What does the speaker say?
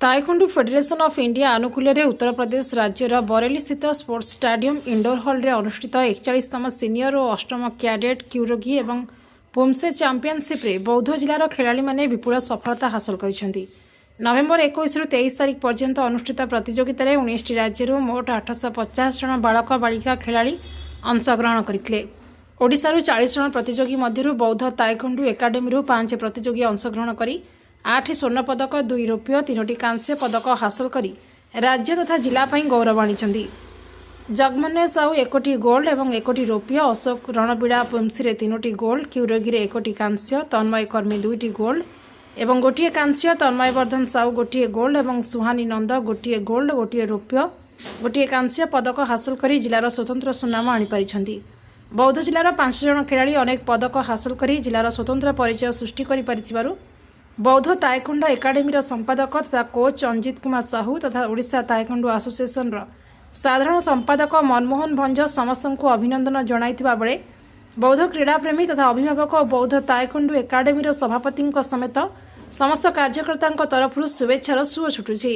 ତାଇକୋଣ୍ଡୁ federation of India ଆନୁକୂଲ୍ୟରେ ଉତ୍ତରପ୍ରଦେଶ ରାଜ୍ୟର ବରେଲିସ୍ଥିତ sports stadium indoor ହଲ୍ରେ ଅନୁଷ୍ଠିତ 41ତମ ସିନିୟର ଓ ଅଷ୍ଟମ କ୍ୟାଡେଟ୍ କ୍ୟୁରୋଗି ଏବଂ ପୁମ୍ସେ ଚାମ୍ପିୟନସିପ୍ରେ ବୌଦ୍ଧ ଜିଲ୍ଲାର ଖେଳାଳିମାନେ ବିପୁଳ ସଫଳତା ହାସଲ କରିଛନ୍ତି। ନଭେମ୍ବର 21ରୁ 23 ତାରିଖ ପର୍ଯ୍ୟନ୍ତ ଅନୁଷ୍ଠିତ ପ୍ରତିଯୋଗିତାରେ 19ଟି ରାଜ୍ୟରୁ ମୋଟ 850 ଜଣ ବାଳକ ବାଳିକା ଖେଳାଳି ଅଂଶଗ୍ରହଣ କରିଥିଲେ। ଓଡ଼ିଶାରୁ 40 ଜଣ ପ୍ରତିଯୋଗୀ ମଧ୍ୟରୁ ବୌଦ୍ଧ ତାଇକୋଣ୍ଡୁ ଏକାଡେମୀରୁ ପାଞ୍ଚ ପ୍ରତିଯୋଗୀ ଅଂଶଗ୍ରହଣ କରି ଆଠ ସ୍ୱର୍ଣ୍ଣ ପଦକ, ଦୁଇ ରୌପ୍ୟ, ତିନୋଟି କାଂସ୍ୟ ପଦକ ହାସଲ କରି ରାଜ୍ୟ ତଥା ଜିଲ୍ଲା ପାଇଁ ଗୌରବ ଆଣିଛନ୍ତି। ଜଗମନ୍ୟ ସାହୁ ଏକଟି ଗୋଲ୍ଡ ଏବଂ ଏକଟି ରୌପ୍ୟ, ଅଶୋକ ରଣବିଡ଼ା ପୁମ୍ସିରେ ତିନୋଟି ଗୋଲ୍ଡ, କ୍ୟୁରୋଗିରେ ଏକଟି କାଂସ୍ୟ, ତନ୍ମୟ କର୍ମୀ ଦୁଇଟି ଗୋଲ୍ଡ ଏବଂ ଗୋଟିଏ କାଂସ୍ୟ, ତନ୍ମୟ ବର୍ଦ୍ଧନ ସାହୁ ଗୋଟିଏ ଗୋଲ୍ଡ ଏବଂ ସୁହାନୀ ନନ୍ଦ ଗୋଟିଏ ଗୋଲ୍ଡ, ଗୋଟିଏ ରୌପ୍ୟ, ଗୋଟିଏ କାଂସ୍ୟ ପଦକ ହାସଲ କରି ଜିଲ୍ଲାର ସ୍ୱତନ୍ତ୍ର ସୁନାମ ଆଣିପାରିଛନ୍ତି। ବୌଦ୍ଧ ଜିଲ୍ଲାର ପାଞ୍ଚ ଜଣ ଖେଳାଳି ଅନେକ ପଦକ ହାସଲ କରି ଜିଲ୍ଲାର ସ୍ୱତନ୍ତ୍ର ପରିଚୟ ସୃଷ୍ଟି କରିପାରିଥିବାରୁ ବୌଦ୍ଧ ତାଇକୋଣ୍ଡୋ ଏକାଡେମୀର ସମ୍ପାଦକ ତଥା କୋଚ୍ ଅଞ୍ଜିତ କୁମାର ସାହୁ ତଥା ଓଡ଼ିଶା ତାଇକୋଣ୍ଡୋ ଆସୋସିଏସନର ସାଧାରଣ ସମ୍ପାଦକ ମନମୋହନ ଭଞ୍ଜ ସମସ୍ତଙ୍କୁ ଅଭିନନ୍ଦନ ଜଣାଇଥିବା ବେଳେ ବୌଦ୍ଧ କ୍ରୀଡ଼ାପ୍ରେମୀ ତଥା ଅଭିଭାବକ ଓ ବୌଦ୍ଧ ତାଇକୋଣ୍ଡୋ ଏକାଡେମୀର ସଭାପତିଙ୍କ ସମେତ ସମସ୍ତ କାର୍ଯ୍ୟକର୍ତ୍ତାଙ୍କ ତରଫରୁ ଶୁଭେଚ୍ଛାର ସୁଅ ଛୁଟୁଛି।